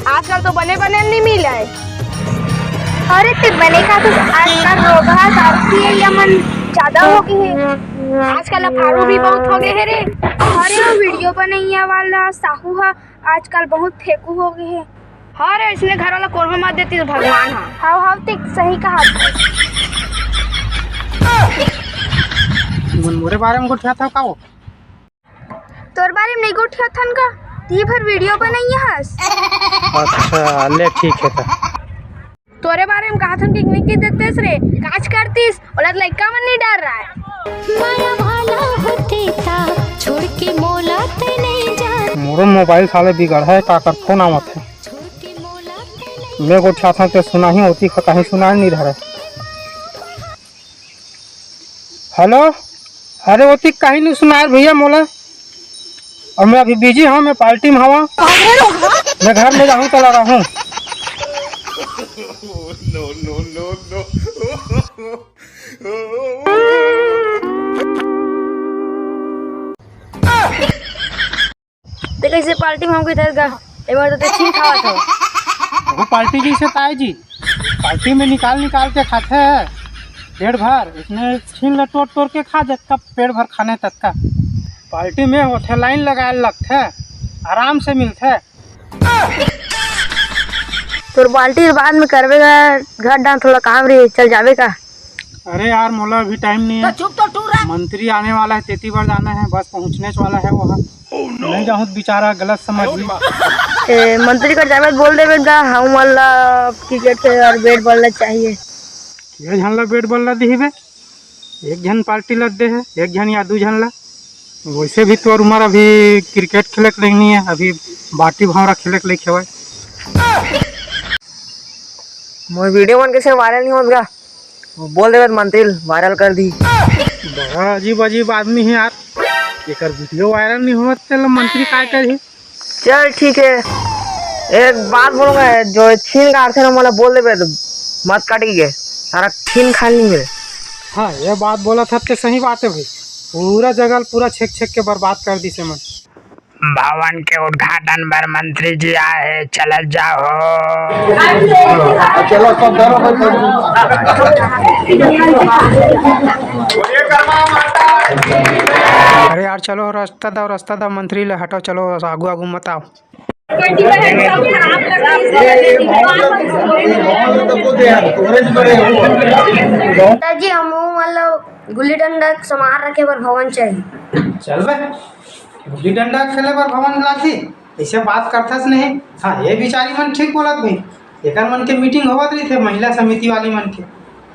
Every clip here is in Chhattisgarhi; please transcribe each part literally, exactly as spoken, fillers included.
आजकल तो बने बने नहीं मिले। अरे ते बने का तो आजकल रोगहा दारू पिए या मन ज्यादा हो गए हे। आजकल अफारू भी बहुत हो गए हे रे। अरे वो वीडियो बनैया वाला साहू हा आजकल बहुत फेंकू हो गए हे। हाँ रे, इसने घर वाला कोरवा मत देती तो भगवान हा। हाव हाव, ते सही कहा। तुमन मोरे बारे में गोठियाथव का वो? तोर बारे में नहीं गोठियाथन का? ती भर वीडियो बनैया हस। अच्छा, ले ठीक है त। तोरे बारे में कहाथन कि नहीं की देतेस रे, काज करतीस, ओला लइका मन नहीं डर रहा है। माया भाला होते ता, छोड़ के मोला ते नहीं जा। मोरो मोबाइल साले बिगड़ है, काकर फोन आवत है। छोड़ के मोला ते नहीं। मैं गोठियाथन ते सुना ही होती, कहीं सुना नहीं धरे। हेलो, अरे ओती कहीं नहीं सुनाय भैया मोला, और मैं अभी बिजी हूँ, मैं पार्टी में हवा, मैं घर में जाहूँ, चला रहूँ। ते कैसे पार्टी में हमको इधर गा? एक बार तो ते छीन खावा था। वो पार्टी जैसे ताई जी, पार्टी में निकाल निकाल के खाथे पेट भर, इसने छीन ले तोड़ तोड़ के खा, जतका पेट भर खाने ततका। पार्टी में होथे लाइन लगाए लगथे, आराम से मिलथे। तोर पार्टी बाद में करबे गा, घर डाल थोड़ा काम रही, चल जाबे का? अरे यार, मोला अभी टाइम नहीं है। तो चुप तो टूरा। मंत्री आने वाला है, तेती बार जाना है, बस पहुंचने वाला है वहाँ। नहीं जाहूँ तो बेचारा गलत समझ ली। ए, मंत्री कर जावे बोल देबे गा, हम वाला क्रिकेट के और बैट बॉल ला चाहिए। ये झन ला बैट बॉल ला दिही बे, एक झन पार्टी ला दे है, एक झन या दू झन ला। वैसे भी तोर उम्र अभी क्रिकेट खेले के नहीं है, अभी बाटी भौंरा खेले के लइक हवय। मोर वीडियो मन कैसे वायरल नहीं होत गा? वो बोल देवे त मंत्री वायरल कर दी। बड़ा अजीब अजीब आदमी है यार, एकर वीडियो वायरल नहीं होत तेला मंत्री काय करही? चल ठीक है, एक बात बोलूंगा, जो छीन काटथे ना मोला बोल देवे त मत काटी के, सारा छीन खान नहीं मिले। हाँ, ये बात बोला था ते सही बात है भाई, पूरा जगह पूरा छेक छेक के बर्बाद कर दी से मन। भवन के उद्घाटन बर मंत्री जी आए हे, चलत जाओ। चलो, सब धरो, सब धरो। अरे यार, चलो, रास्ता दो, रास्ता दो, मंत्री ले हटो, चलो, आगू, आगू मत आओ। जी, हम मतलब गुल्ली डंडा समार रखे बर भवन चाहिए। चल बे, गुल्ली डंडा खेले बर भवन लागी, ऐसे बात करथस नहीं। हाँ, ये बिचारी मन ठीक बोलत भाई, एकर मन के मीटिंग होवत रहिथे महिला समिति वाली मन के,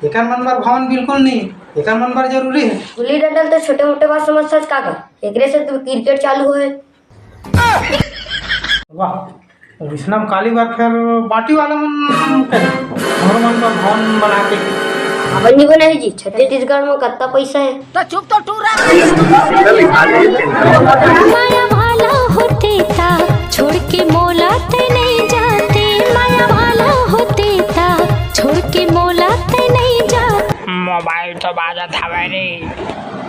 एकर मन बर भवन बिल्कुल नहीं, एकर मन बर जरूरी है। गुल्ली डंडा ल तो छोटे मोटे बात समझथस का का? एकरे से तो क्रिकेट चालू होए। वाह, वैष्णव काली बार फिर बाटी वाला मन, हमरो मन का भवन बना के। अपन जी बनाए जी, छत्तीसगढ़ में कत्ता पैसा है। तो चुप तो टूरा। माया भाला होते ता, छोड़ के मोला ते नहीं जाते। माया भाला होते ता, छोड़ के मोला ते नहीं जाते। मोबाइल तो बाजत हवे रे।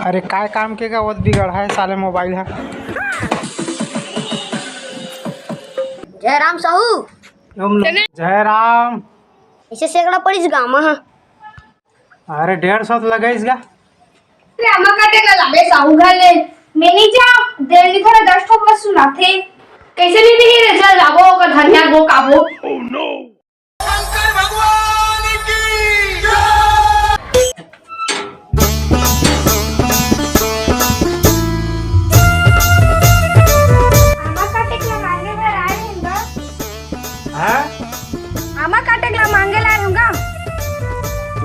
अरे काय काम के का ओत बिगड़ है साले मोबाइल है। जयराम साहू। जयराम। इसे सेकड़ा पड़ीस गामा हा। अरे डेढ़ सौ तो लगाइस गा। अरे आमा काटे ला लाबे साहू घर ले। मैं नहीं जा, देर नहीं थोड़ा दस ठोक बस सुनाथे। कैसे नहीं नहीं रे, चल लाबो ओकर धनिया गो काबो। शंकर भगवान की जय। आमा काटे के ला मांगे बर आए हूँ गा। हाँ? आमा काटे के ला मांगे ला आए हूँ गा।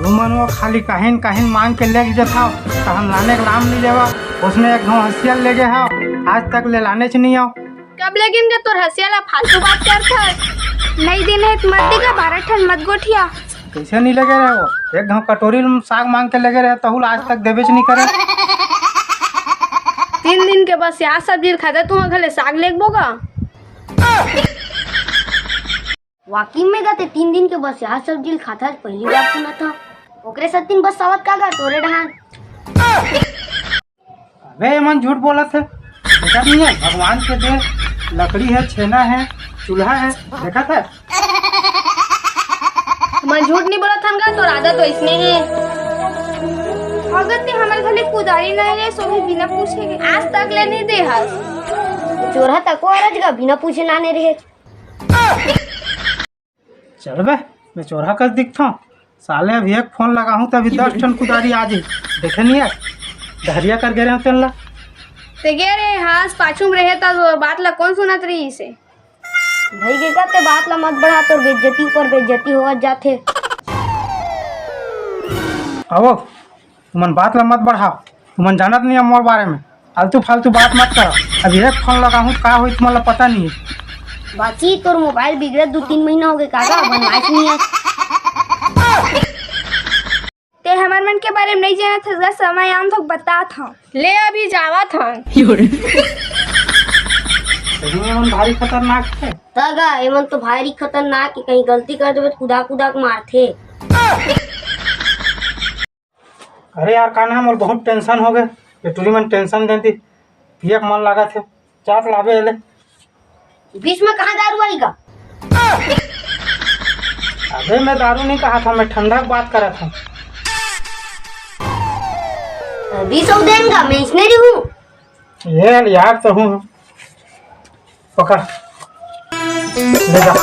तुमन वो खाली काहिन काहिन मांग के लेके जथाव, त हम लाने के नाम नहीं लेवा। उसने एक घाव हसिया लेगे हाव, आज तक ले लाने च नहीं आओ। कब लेगिन गा तोर हसिया ला फालतू बात करथस। नहीं दिन है त मत देगा, बारह ठन मत गोठिया। कैसे नहीं लेगे रहे वो? एक घाव कटोरी में साग मांग के लेगे रहे, तहू ला आज तक देबे च नहीं करे। तीन दिन के बस या सब्जी ल खाते तू घले साग लेगबो गा। वाकई में गा ते तीन दिन के बस या सब्जी ल खाता, पहली बार सुना था। ओकरे सत्तीन बस आवत का गा तोरे डहान। अबे, ये मन झूठ बोलत हे। ऐसा नहीं है, भगवान के दे लकड़ी है, छेना है, चूल्हा है, देखा था? मैं झूठ नहीं बोला था का, तोर आदत तो इसने ही। अगर ते हमर घर ले कुदारी नहीं ले, सो भी बिना पूछे के आज तक ले नहीं दे हस। चोरहा तको अरज गा, बिना पूछे नाने रहे। चल बे, मैं चोरहा कस दिखथंव। साले अभी एक फोन लगाहूं त अभी दस ठन कुदारी आ जाही। देखे नहीं है, डहरिया कर गे रहे तेन ला। ते गे रे, हास पाछू में रहे त बात ला कौन सुनत रही इसे? भाई के कहते बात ला मत बढ़ा, तोर बेइज्जती ऊपर बेइज्जती होवत जाथे। आवो, तुमन बात ला मत बढ़ाओ, तुमन जानत नहीं है मोर बारे में। फालतू फालतू बात मत करो। अभी एक फोन लगाहूं, का होई तुमन ला पता नहीं है। बाकी तोर मोबाइल बिगड़े दो तीन महीना हो गए काका, बनवाइस नहीं है। ते हमर मन के बारे में नहीं जानत हस गा, समय आम तो बतात हूं। ले अभी जावत हूं। सही में मन भारी खतरनाक है। तगा एमन तो भारी खतरनाक है, कहीं गलती कर देबे तो कुदा कुदा के मारथे। अरे यार, का नाम, मोर बहुत टेंशन हो गए। ये टूरी मन टेंशन देती, पिए के मन लागत है, चाट लाबे एले। बीच में कहाँ दारू आई का? अबे, मैं दारू नहीं कहा था, मैं ठंडा की बात करा था। बीस सौ देंगा, मैं इसने नहीं हूँ। ये यार तो हूँ। पकड़, ले जा।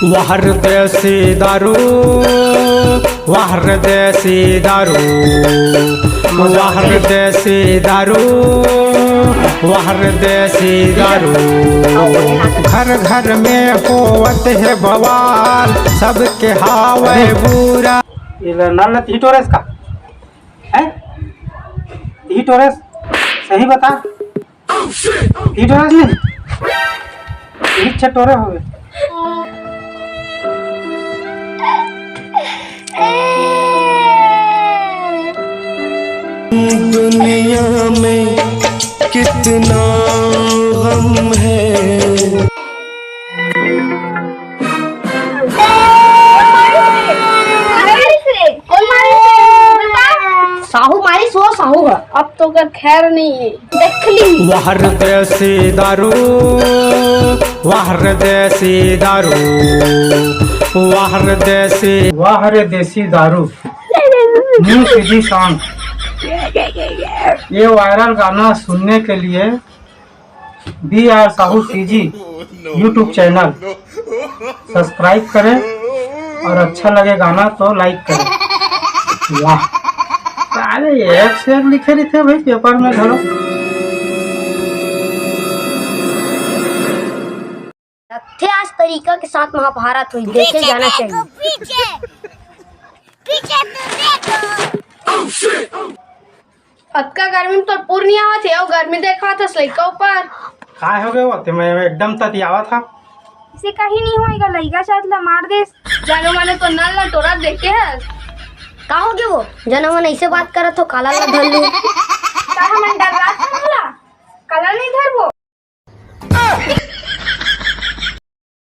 वाह रे देसी दारू, वाह रे देसी दारू, वाह रे देसी दारू, वाह रे देसी दारू। घर घर में होवत है बवाल, सबके हावै बुरा। ये नल तीटोरेस का है? तीटोरेस, सही बता। तीटोरेस नहीं, तीन छह टोरे हो गए। दुनिया में कितना गम है। साहू मारी सो साहू है। अब तो कर खैर नहीं है, देख ली। वाह रे देसी दारू, वाह रे देसी दारू, वाह रे देसी, वाह रे देसी दारू। New CG song. ये वायरल गाना सुनने के लिए B R Sahu CG YouTube channel subscribe करें और अच्छा लगे गाना तो लाइक करें। वाह, अरे एक से एक लिखे रहते भाई पेपर में घलो। तथ्य आज तरीका के साथ महाभारत हुई, देखे जाना चाहिए। अतका गर्मी में तोर पूर नहीं आवत हे, अउ गर्मी देखात हस लइका ऊपर। काय हो गए वो? ते मैं एकदम ततियावत हा। इसे कहीं नहीं होएगा, लइका साथ ला मार देस। जानो माने तो नल ला टोरा देखे हस। का हो गए वो? जानो मन ऐसे बात करत हो, काला ला धर लू। का हमन डर लागत हन ला? काला नहीं धरबो।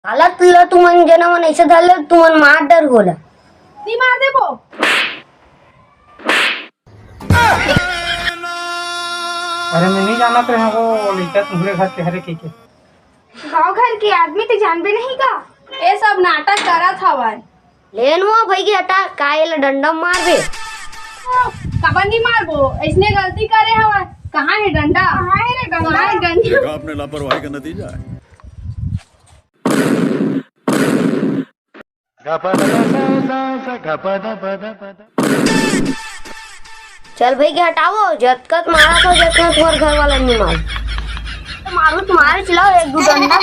काला तुला तुमन जना मन ऐसे धर ले, तुमन मार डर होला। नहीं मार देबो। अरे मैं नहीं जानत रहे वो लइका तुम्हरे घर के हरे के के। गांव घर के आदमी ते जानबे नहीं का? ये सब नाटक करत हवय। लेन वो भाई के हटा, का एला डंडा मार दे। काबर नहीं मारबो? इसने गलती करे हवय। कहाँ है डंडा? कहाँ है रे डंडा? कहाँ है डंडा? देखा आपने लापरवाही का नतीजा है। चल भाई के हटाओ, जतकत मारा तो जतना तोर घर वाला नहीं मार। मारू तो मार, चलाओ एक दो डंडा।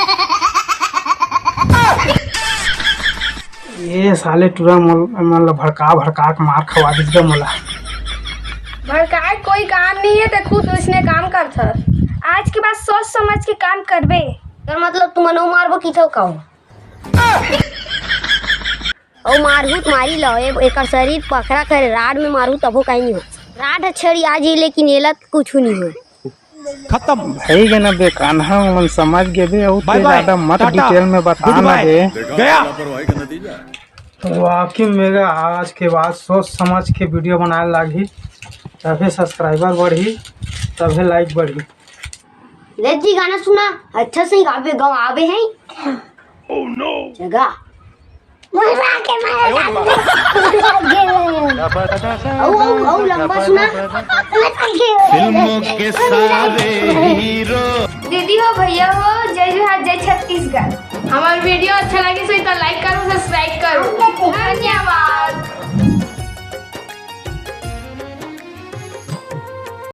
ये साले टूरा मन ला भड़का भड़का के मार खवा दीजिए मोला। भड़काए कोई काम नहीं है, ते खुद उसने काम करथस। आज के बाद सोच समझ के काम करबे। तो मतलब तुमन मारबो की तो कहूँ। अउ मारहू त मारी लो, ए-, एकर शरीर पखरा करे, राड में मारहू तभो काई नहीं हो। राड ह छड़ी आ जी, लेकिन एला कुछ नहीं हो। खत्म। भई गे ना बे कान्हा, मन समझ गे बे, अउ बाय ते बाय, ज्यादा मत टाटा, डिटेल में बता गुड ना बाय। बे। गया। वाकई में गा आज के बाद सोच समझ के वीडियो बनाए लागही, तभे सब्सक्राइबर बढ़ही, तभे लाइक बढ़ही। ले जी गाना सुना, अच्छा से गावे, गाँव आवे हैं। जगा। मजा के मारे। अउ, अउ, अउ, लंबा सुना। फिल्मों के सारे हीरो। दीदी हो, भैया हो, जय जोहार, जय छत्तीसगढ़। हमार वीडियो अच्छा लगे सही तो लाइक करो, सब्सक्राइब करो। धन्यवाद।